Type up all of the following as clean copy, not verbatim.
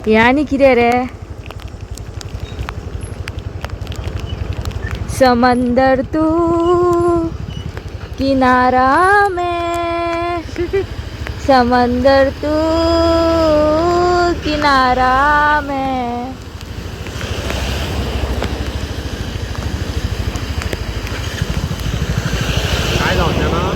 हे आनी कितें रे? समंदर तू किनारा में, समंदर तू किनारा में. काय जावचें ना.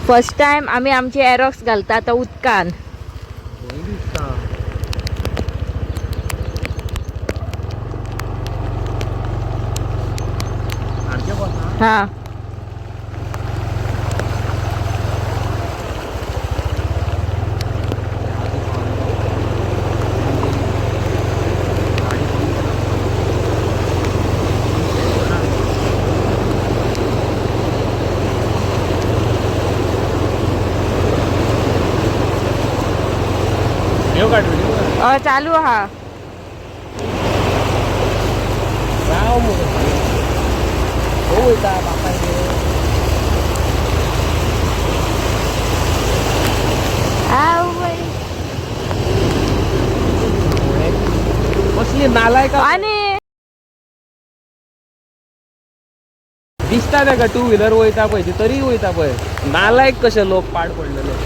फर्स्ट टायम आमी आमचे एरॉक्स घालता आतां उदकान. खंय दिसता. सारकें बस. हा, व्हिडिओ काढ, व्हिडिओ काढ. चालू हा. राव मुगो, खंय वयता बापायगेर? आवय. कसली नालायक आनी दिसता ताका, टू व्हिलर वयता पळय ती, तरी वयता पळय. नालायक कशे लोक पाड पडलेले.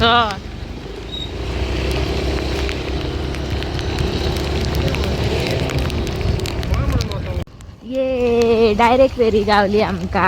हय. ये डायरेक्ट फेरी गावली आमका.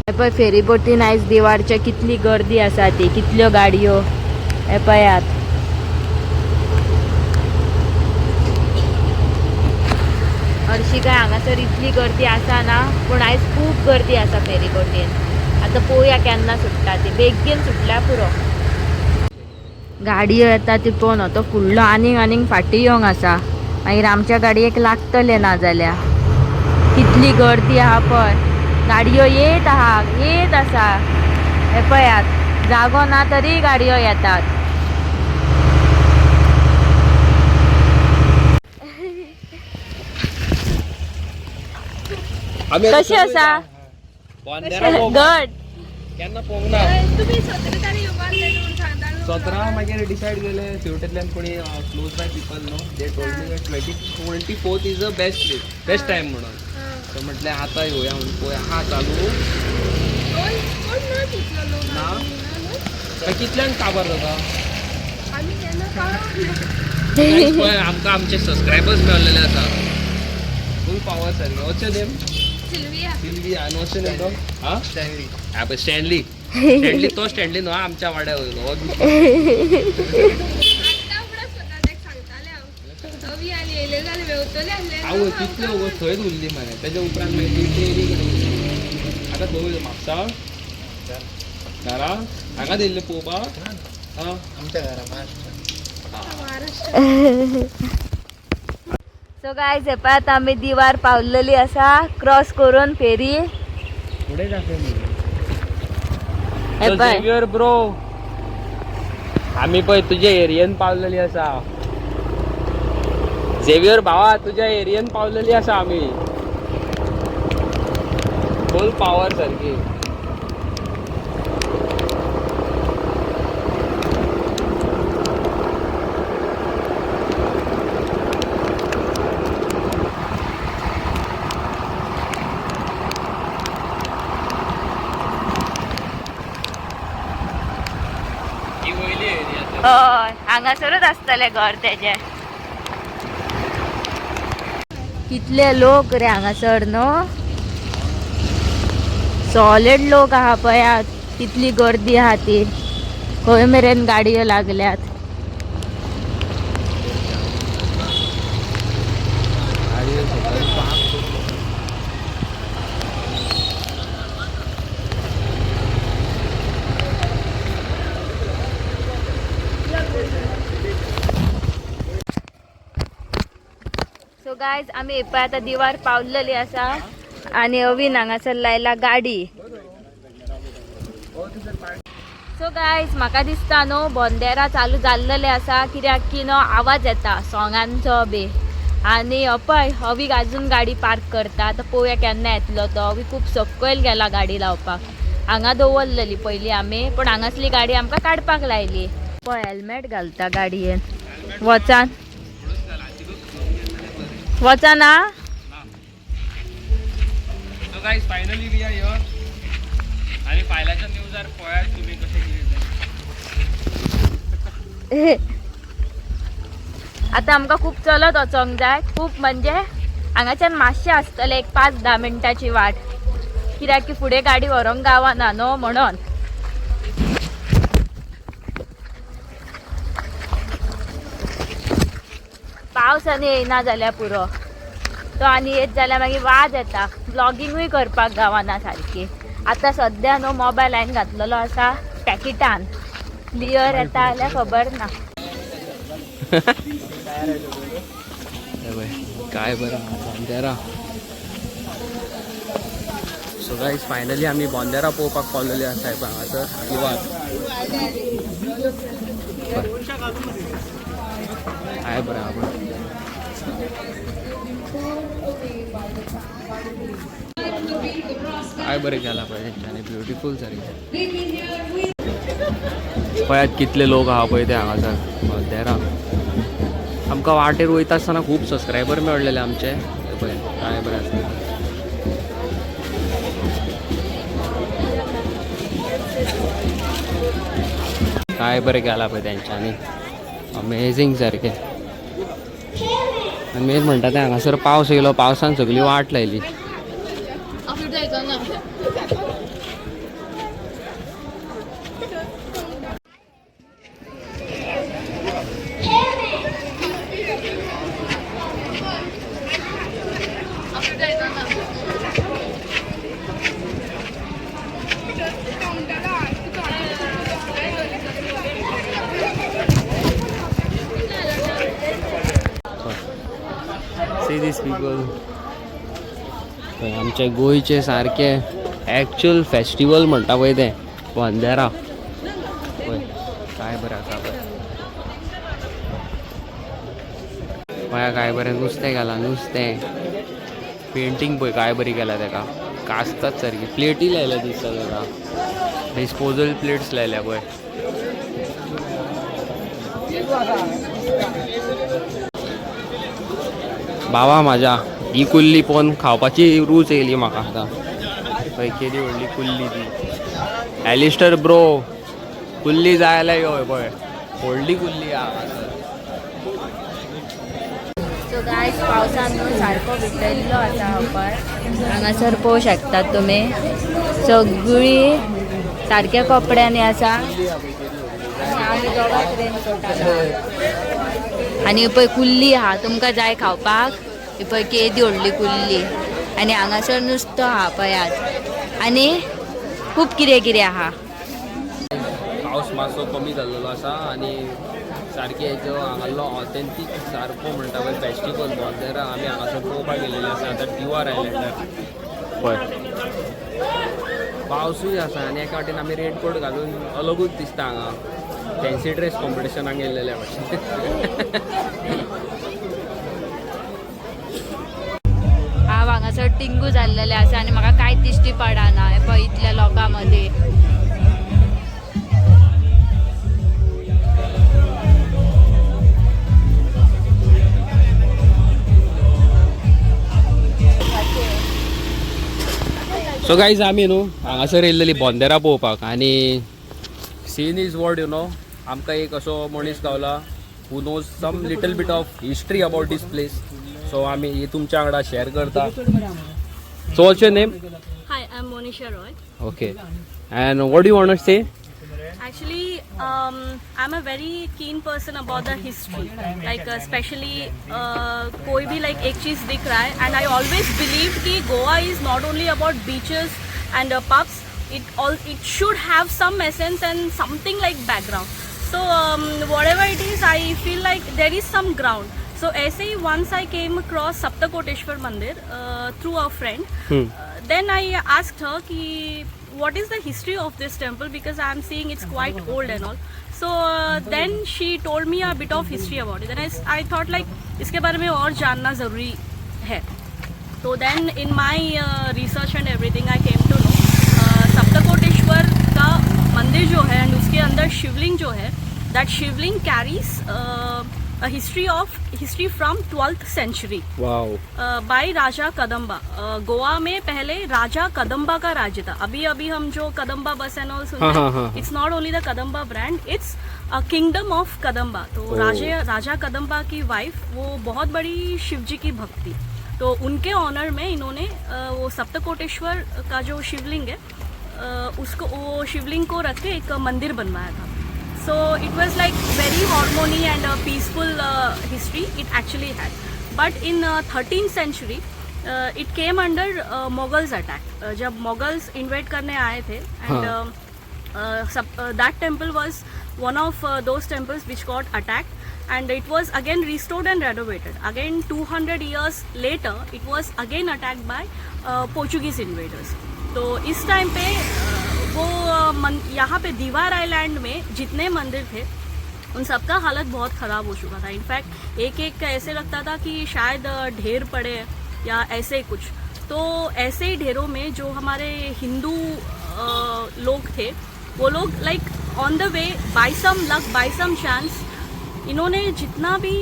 हे पळय फेरी बोटीन आयज दिवारच्या कितली गर्दी आसा ती, कितल्यो गाडयो हे पळयात. हरशी काय हांगासर इतली गर्दी आसा ना, पूण आयज खूब गर्दी आसा फेरी बोटीन. आतां पळोवया केन्ना सुट्टा ती, बेगीन सुटल्या पुरो. गाडयो येता ती पळोवन तो फुडलो आनीक आनीक फाटीं येवंक आसा, मागीर आमच्या गाडयेक लागतलें ना जाल्यार. कितली गर्दी आहा पळय, गाडयो येत आहा, येत आसा. हे पळयात, जागो ना तरी गाडयो येतात. कशी आसा? गट. केन्ना पोवंक ना. 17 मागीर डिसायड केले शेवटेंतल्यान कोणी क्लोज बाय पिपल न्हू, they told me 24th is a best place, best time म्हणून. सो म्हटलें आतां येवया म्हणून पळोवया आहा चालू ना काय, कितल्यांक काबार जाता. Guys, पळय आमकां आमचे सबस्क्रायबर्स मेळलेले आसा, फूल पावर सारकें. What's your name? Sylvia. आनी वॉट्स your name bro? हा, स्टॅनली. हा पळय स्टॅनली, स्टॅनली तो स्टॅनली न्हू आमच्या वाड्या वयलो हो दुसरो. आवय, तितले वगत थंयच उरली मरे. तेच्या उपरांत मागीर ती टेरी कडेन उरली. आतां खंय वयता? म्हापसा घरा हांगा येयल्ले पळोवपाक. आं, आमच्या घरा महाराष्ट्र. सो गायज, हे पळय आतां आमी दिवार पावलेली आसा, क्रॉस करून फेरी. फुडें दाखय. हे पळय. Xavier bro. आमी पळय तुज्या एरियन पावलेली आसा झेवियर भावा, तुज्या एरियन पावलेली आसा आमी. फूल पावर सारकी. ही वयली एरिया. हय, हांगासरूच आसतलें घर तेजें. कितले लोक रे हांगासर न्हू, सॉलिड लोक आहा पळयात, कितली गर्दी आहा ती. खंय मेरेन गाडयो लागल्यात. सो गायज, आमी पळय आतां दिवार पावलेली आसा आनी अवीन हांगासर लायला गाडी. सो गायज, म्हाका दिसता न्हू बोंदेरा चालू जाल्लेले आसा, कित्याक की न्हू आवाज येता सोंगांचो बी. आनी पळय अवीक अजून गाडी पार्क करता. आतां पळोवया केन्ना येतलो तो. अवी खूब सकयल गेला गाडी लावपाक. हांगा दवरलेली पयली आमी, पूण हांगासली गाडी आमकां काडपाक लायली. पळय हेल्मेट घालता गाडयेन. वचान वचना. So guys, finally we are here. आणि फायलाच्या न्यूजार पळयात तुम्ही कशें कितें तें. आता आमकां खूब चलत वचोंक जाय. खूब म्हणजे हांगाच्यान मातशें आसतलें एक 5-10 मिनटाची वाट, कित्याक की फुडें गाडी व्हरोंक गावना न्हू म्हणून. पावस आनी येयना जाल्यार पुरो. तो आनी येत जाल्यार मागीर वाज येता, ब्लॉगिंगूय करपाक गावना सारकी. आतां सद्या न्हू मोबायल हांवें घातलेलो आसा पॅकेटान, क्लियर येता जाल्यार खबर ना. हे पळय काय बरं बोंदेरा. सो गायज, फायनली आमी बोंदेरा पळोवपाक पावलेले आसा. पळय हांगासर दिवार काय बरें आहा पळय. काय बरें केलां पळय तेंच्यांनी, ब्युटिफूल सारकें. पळयात कितले लोक आहा पळय ते हांगासर बोंदेरा. आमकां वाटेर वयता आसतना खूब सबस्क्रायबर मेळ्ळेले आमचे. हे पळय काय बरें आसा. काय बरें केलां पळय तेंच्यांनी, अमेझींग सारकें. आनी मेन म्हणटा तें हांगासर पावस येयलो, पावसान सगळी वाट लायली. See these people. आमचे गोंयचे सारके एक्चुअल फेस्टिवल म्हणटा पळय तें बोंदेरा. पळय काय बरें आसा पळय. पळया काय बरें नुस्तें घालां, नुस्तें पेंटींग पळय काय बरी केल्या तेका, कास्ताच सारकी. प्लेटी लायल्या दिसता तेका, डिस्पोजल प्लेट्स लायल्या पळय. बाबा म्हाज्या ही कुल्ली पळोवन खावपाची रूच येयली म्हाका आतां. पळय केदी व्हडली कुल्ली ती. एलिस्टर ब्रो, कुल्ली जाय जाल्यार यो. पळय व्हडली कुल्ली आहा. सो गायज, पावसान न्हू सारको विटयल्लो आसा पळय. हांगासर पळोवंक शकतात तुमी, सगळीं सारक्या कपड्यांनी आसा. आनी आमी दोगांच रेनकोट आसा. आनी पळय कुल्ली आहा, तुमकां जाय खावपाक. ही पळय केदी व्हडली कुल्ली. आनी हांगासर नुस्तो आहा पळयात, आनी खूब कितें कितें आहा. पावस मातसो कमी जाल्लो आसा आनी सारकें जो हांगासरलो ऑथेंटीक सारको म्हणटा पळय फेस्टिवल बोंदेरा आमी हांगासर पळोवपाक गेल्ले आसा आतां दिवार आयलंडार. पळय पावसूय आसा आनी एका वाटेन आमी रेनकोट घालून अलगूच दिसता हांगा. फॅन्सी ड्रेस कॉम्पिटिशनाक येयल्लेल्या भाशेन. हांव हांगासर टिंगू जाल्लेलें आसा आनी म्हाका कांय दिश्टी पडना हे पळय इतल्या लोकां मदीं. सो गायज, आमी न्हू हांगासर येयल्लेली बोंदेरा पळोवपाक आनी scene is what you know, आमकां एक असो मनीस गावला who knows some little bit of history about this place. So आमी ही तुमच्या वांगडा शेअर करता. So what's your name? Hi, I'm Monisha Roy. Okay, and what you want say? Actually, I'm a very keen person about the history. Like, especially कोई भी like एक चीज़ दिख रहा है, and I always believe कि Goa is not only about beaches and pubs. It should have some essence and something like background. So whatever it is, I feel like there is some ground. So ऐसे ही once I came across Saptakoteshwar Mandir through a friend. Then I asked her कि what is the history of this temple, because I am seeing it's quite old and all. So then she told me a bit of history about it. Then I thought like इसके बारे में और जानना ज़रूरी है. तो then in my research and everything I came to know Saptakoteshwar का मंदिर जो है and उसके अंदर शिवलिंग जो है, that Shivling carries a history from 12th century wow by Raja Kadamba. Goa में पहले राजा कदम्बा का राज्य था. अभी अभी हम जो कदम्बा बस एंड ऑल सुनते हाँ, हाँ, हाँ, हैं, it's not only the Kadamba brand, it's a kingdom of Kadamba. तो Oh. राजा कदम्बा की वाइफ वो बहुत बड़ी शिव जी की भक्त थी, तो उनके ऑनर में इन्होंने वो सप्तकोटेश्वर का जो शिवलिंग है, उसको, वो शिवलिंग को रख के एक मंदिर बनवाया था. So it was like very harmony and peaceful history it actually had. But in 13th century it came under Mughals attack. जब मुगल्स इन्वेड करने आए थे and that temple was one of those temples which got attacked, and it was again restored and renovated. Again 200 years later it was again attacked by Portuguese invaders. तो इस time pay वो यहाँ pay दीवार island में जितने मंदिर थे उन सबका हालत बहुत ख़राब हो चुका था. इनफैक्ट एक एक का ऐसे लगता था कि शायद ढेर पड़े हैं या ऐसे कुछ. तो ऐसे ही ढेरों में जो हमारे हिंदू लोग थे, वो लोग like on the way, by some luck, by some chance, इन्होंने जितना भी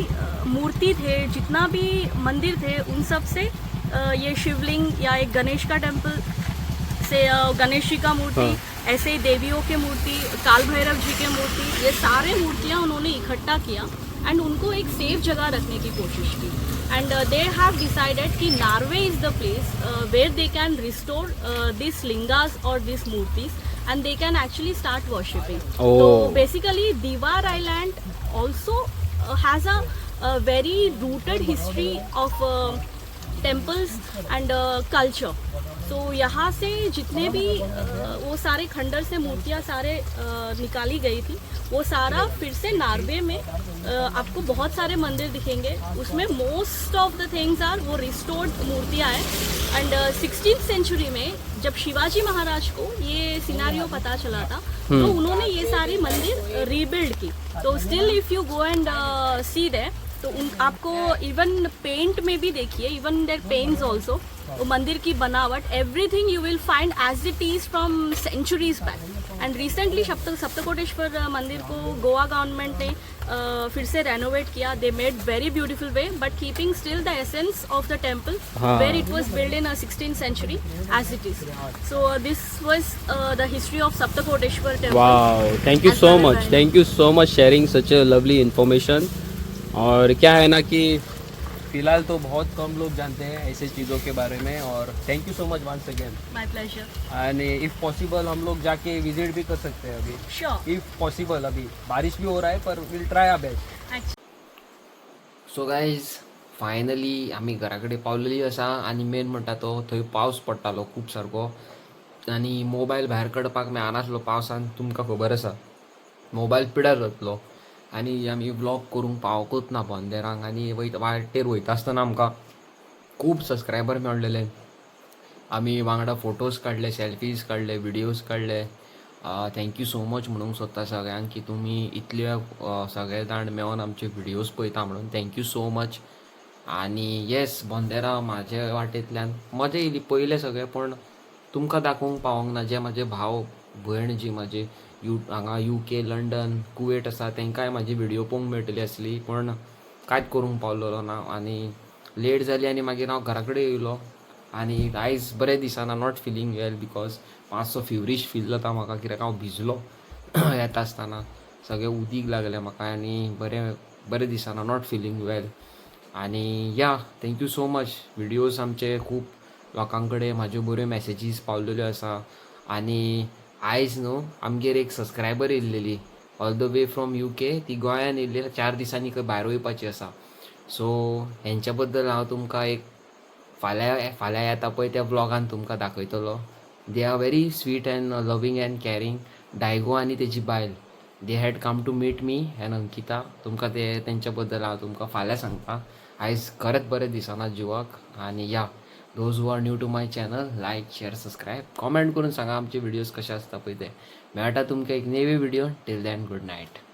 मूर्ति थे, जितना भी मंदिर थे, उन सब से ये शिवलिंग या एक गणेश का टेम्पल से गणेश जी का मूर्ति, ऐसे ही देवियों के मूर्ति, काल भैरव जी के मूर्ति, ये सारे मूर्तियाँ उन्होंने इकट्ठा किया एंड उनको एक सेफ जगह रखने की कोशिश की. एंड they have decided कि Narve is the place where they can restore this lingas Aur this murtis and they can actually start worshipping. Oh. तो basically Divar island also has a very rooted history of temples and culture. तो यहाँ से जितने भी वो सारे खंडर से मूर्तियाँ सारे निकाली गई थी, वो सारा फिर से नार्वे में आपको बहुत सारे मंदिर दिखेंगे. उसमें most of the things are वो रिस्टोर्ड मूर्तियाँ हैं. एंड 16 सेंचुरी में जब शिवाजी महाराज को ये सिनारियो पता चला था, तो उन्होंने ये सारी मंदिर रीबिल्ड की. तो still if you go and see there, तो उन आपको इवन पेंट में भी देखिए, इवन there paints also, वो मंदिर की बनावट, everything you will find as it is from centuries back. And recently Saptakoteshwar मंदिर को गोवा गवर्नमेंट ने फिर से रेनोवेट किया. They made very beautiful way, but keeping still the essence of the temple where it was build in 16 century as it is. So this was the history of Saptakoteshwar temple. Wow, thank you As so well as much. I- Thank you so much sharing such a lovely information. और क्या है ना कि फ़िलहाल तो बहुत कम लोग जानते हैं ऐसे चीज़ों के बारे में. और thank you so much once again. My pleasure. And if possible हम लोग जाके विजिट भी कर सकते हैं अभी. Sure. If possible, अभी बारिश भी हो रहा है, पर will try our best. So guys, finally आमी घरा कडेन पावलेली आसा आनी मेन म्हणटा तो थंय पावस पडटालो खूब सारको आनी मोबायल भायर काडपाक मेळनासलो पावसान. तुमकां खबर आसा, मोबायल पिड्यार जातलो आनी आमी व्लॉग करूंक पावकूच ना बोंदेरांक. आनी वयता वाटेर वयता आसतना आमकां खूब सबस्क्रायबर मेळलेले. आमी वांगडा फोटोज काडले, सेल्फीज काडले, विडियोज काडले. Thank you so much म्हणूंक सोदता सगळ्यांक की तुमी इतले सगळे जाण मेळोन आमचे व्हिडियोज पळयता म्हणून. Thank you so much. आनी येस, बोंदेरा म्हाजे वाटेंतल्यान मजा येयली पयलें सगळें, पूण तुमकां दाखोवंक पावोंक ना. जे म्हाजे भाव भयण जी म्हाजे you हांगा युके, लंडन, कुवेट आसा, तांकांय म्हाजी व्हिडियो पळोवंक मेळटली आसली, पूण कांयच करूंक पावलेलो ना आनी लेट जाली आनी मागीर हांव घरा कडेन येयलो. आनी आयज बरें दिसना, not feeling well, because मातसो फिवरीश फील जाता म्हाका, कित्याक हांव भिजलो येता आसतना, सगळें उदीक लागलें म्हाका आनी बरें बरें दिसना, not feeling well. आनी या, thank you so much. Videos आमचे खूब लोकां कडेन, म्हाज्यो बऱ्यो मॅसेजीस पावलेल्यो आसा. आनी आयज न्हू आमगेर एक subscriber येयल्लेली all the way from UK. ती गोंयान येयल्ली, 4 दिसांनी खंय भायर वयपाची आसा. सो हेंच्या बद्दल हांव तुमकां एक फाल्यां फाल्यां येता पळय त्या व्लॉगान तुमकां दाखयतलो. They are very sweet and loving and caring. Diego आनी तेजी बायल, they had come to meet me and Ankita. तुमकां ते तेंच्या बद्दल हांव तुमकां फाल्यां सांगता. आयज खरेंच बरें दिसना जिवाक. आनी yeah, those who are new to my channel, like, share, subscribe, comment करून सांगा आमचे व्हिडियोज कशे आसता पळय ते. मेळटा तुमकां एक नेवी video. Till then, good night.